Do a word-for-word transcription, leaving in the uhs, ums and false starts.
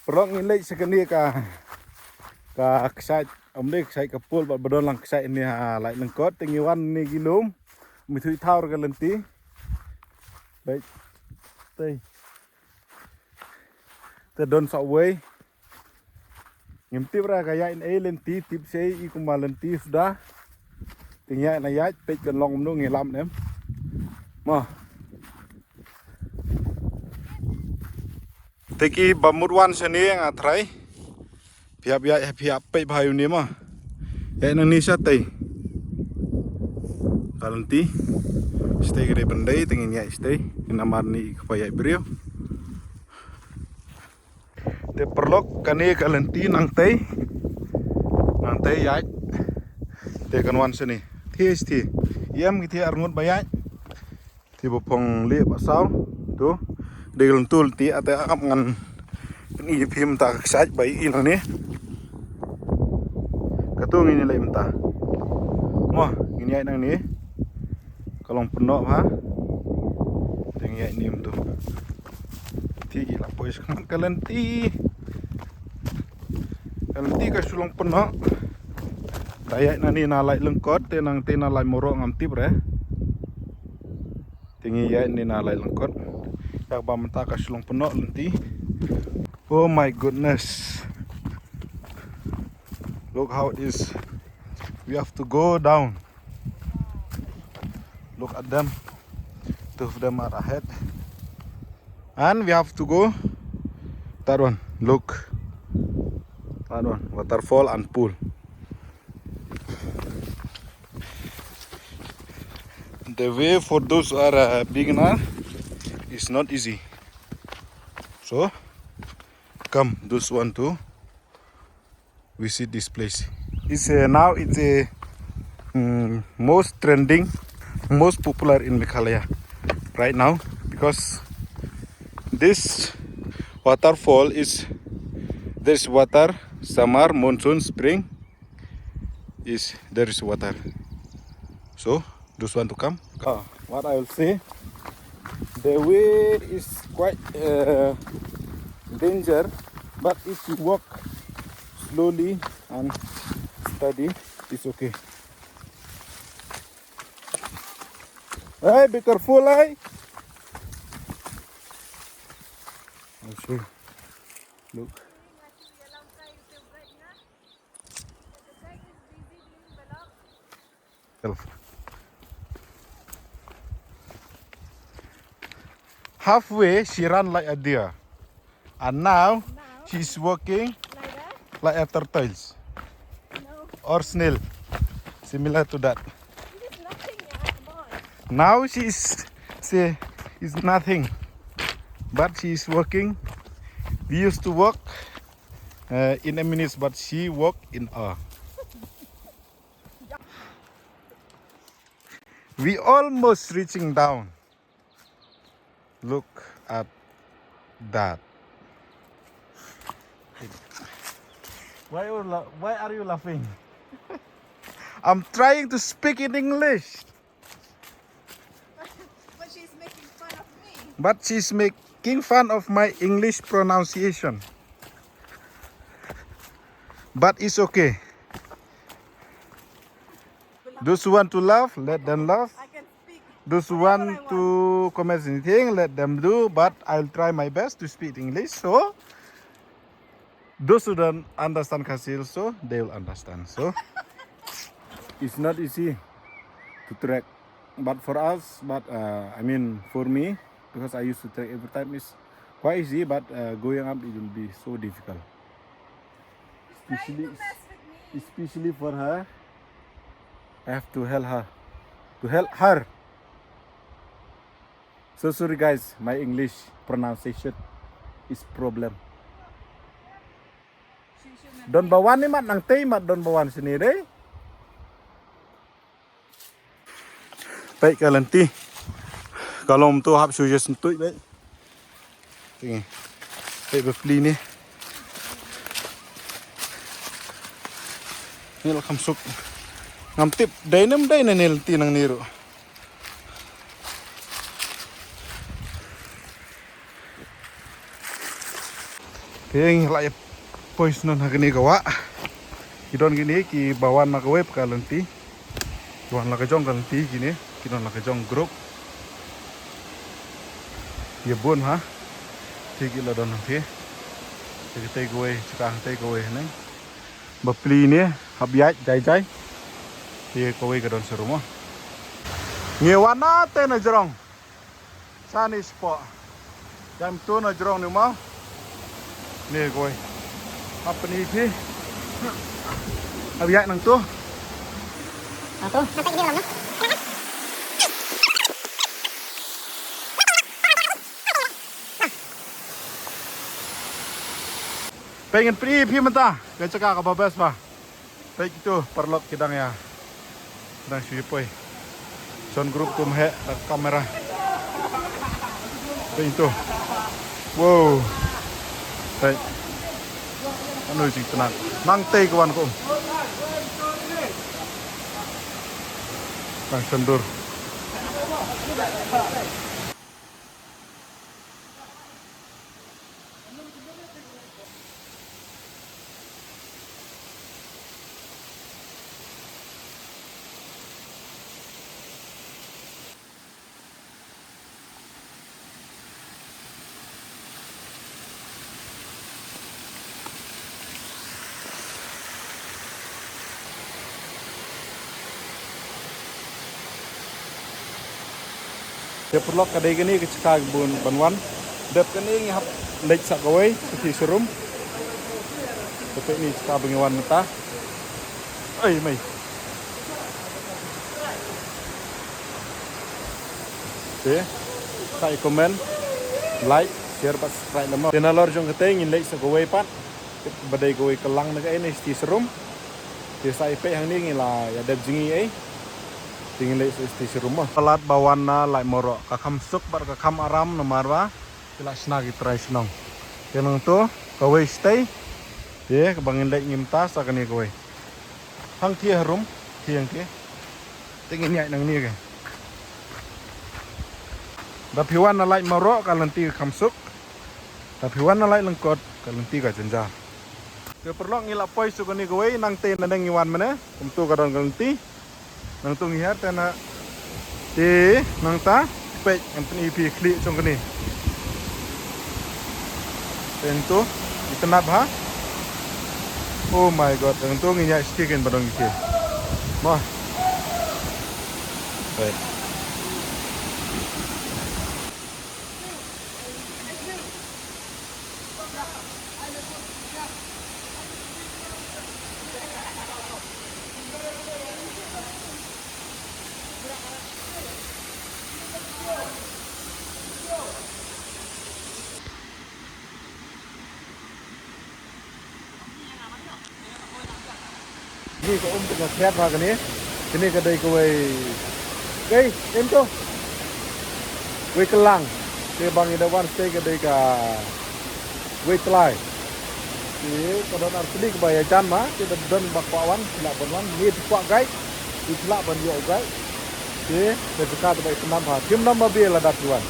Paralok, ngi leit sha kane ka, ka kshaid, ym dei kshaid, ka pool, bad ba don lang kshaid hangne ha Laitlyngkot. Te ngi wan hangne ki lum, ngi thui thaw ka lynti. Leit. Te. Te don sa uwei. Ngim tip re ka ïaid na ei lynti, tip sei i kumba lynti suda. Te ngi ïaid na ïaid, peit kan long kumno, ngi lam ne em. Mo. Te ki ba mut wan shane nga tharai phi hap ïaid, phi hap peit bha ïa une mo. Ïaid nangne shatei. Ka lynti. Shatei ka dei ban dei, te ngin ïaid shatei. Namar une i kpa ïaid briew. Te paralok, kane ka lynti nangtei. Nangtei ïaid. Te kan wan shane. Thiah, thiah. Ïa em ki thiah arngut ba ïaid. Te ba phong lieh ba saw. To. Dei ka lynti, te ate ap ngan pyni ïa phi mynta ka kshaid ba i nangne. Kato ngin ïaleit mynta. Mo, ngin ïaid nangne. Ka long pynnoh bha. Te ngi ïaid nangne mynta. Te ki la poi shakhmat ka lynti. Ka lynti ka shu long pynnoh. Da ïaid nangne na Laitlyngkot, te nangtei na Laimoro ngam tip re. Te ngi ïaid nangne na Laitlyngkot. Ïa kaba mynta ka shu long pynnoh lynti. Oh my goodness. Look how it is. We have to go down. Look at them. Two of them are ahead. And we have to go. That one. Look. That one. Waterfall and pool. The way for those who are a beginner is not easy. So, come, those want to visit this place. It's a, now it's a, mm, most trending, most popular in Meghalaya right now because this waterfall is, this water, summer, monsoon, spring, is there is water. So those want to come. Uh, what I will say, the way is quite uh, danger, but if you walk slowly and steady, it's okay. Hey, be careful, hey. I'll show you. Look. Halfway, she ran like a deer. And now, she's walking like a turtles or snail, similar to that. Now she is, she is nothing, but she is walking. We used to walk uh, in a minute, but she walk in hour. We almost reaching down. Look at that. Why are you la- why are you laughing? I'm trying to speak in English. But she's making fun of me. But she's making fun of my English pronunciation. But it's okay. Those who want to laugh, let them laugh. I can speak. Those who want to comment anything, let them do. But I'll try my best to speak English. So those who don't understand Khasi also, they will understand. So it's not easy to trek. But for us, but uh, I mean for me, because I used to trek every time, it's quite easy. But uh, going up, it will be so difficult. Especially, especially for her, I have to help her. To help her. So sorry guys, my English pronunciation is problem. Don ba wan ni mat nangtei mat don ba wan sini dei. Peit ka lynti. Ka long to hap shu jes ntuj peit. Peit ba pli ni. Ni la kham suk. Ngam tip dei nem dei na ni lynti nang ni ruh. Ïeng la ïa poi snon ha kane ka wah. Ki don kine kiba wan na kawei pat ka lynti. Ki wan la ka jong ka lynti kine. Ki don la ka jong group. Ïa bun ha. Te ki la don ha te. Te katei kawei, jaka hatei kawei haneng. Ba pli ne, hap ïaid jai jai. Te kawei ka don sharum mo. Ngi wan na te na jrong. Sani spot. Jam tu na jrong ni mo. Ni kawei. Hap ni phi. Hap ïaid nangtu. Nangtu. Peit ngan pyni phi mynta ka jaka kaba best ba. Peit kitu paralok ki dang ïa, dang shu ïa poi. Jon group kum heh da kamera. Peit kitu. Wow. Peit. Anu jingtnat. Nangtei ka wan kum. Dang shon dur. Te paralok, ka dei kane ka jaka ban, ban wan. Dep kane ngi hap leit sa kawei, sa shnong sharum. Te peit kane ka jaka ba ngi wan mynta. Oi mei. Te sa ïa comment, like, share bad subscribe lem mo. Te nalor jong kata ngin leit sa kawei pat. Ba dei kawei ka lang na kaei, na shnong sharum. Te sa ïa peit hangne ngi la ïa dep jngi ei. Te ngin leit sa shnong sharum mo. Palat ba wan na Laitumkhrah ka kham suk bad ka kham aram namar ba ki la shna ki trai shnong. Te nangtu kawei shatei. Te kaba ngin leit mynta sa kane kawei. Hangthie harum, thiang thie. Te ngin ïaid nangne ke. Da phi wan na Laitumkhrah ka lynti ka kham suk. Da phi wan na Laitumkot ka lynti ka jynjar. Te paralok, ngi la poi sha kane kawei, nangtei na neng ngi wan mynne. Kumtu ka don ka lynti. Nangtu ngi hiar te na. Te nangta peit, ngan pyni phi khlieh jong kane. Te nangtu itynnad bha. Oh my God, nangtu ngi ïaid sha ki khein ba don ki khein. Mo. Peit. Ni ka um ka khet ha kane. Kane ka dei kawei. Kei, em to. Wei ka lang. Te ba ngi da wan shatei ka dei kawei tlai. Te ka don ar tylli kaba ïajan ma, te da don ba kwah wan, phi lah ban wan. Ngi phi kwah guide, phi lah ban ïoh guide. Te ka jaka te ba itynnad bha. Thim nam ba bia lada phi wan.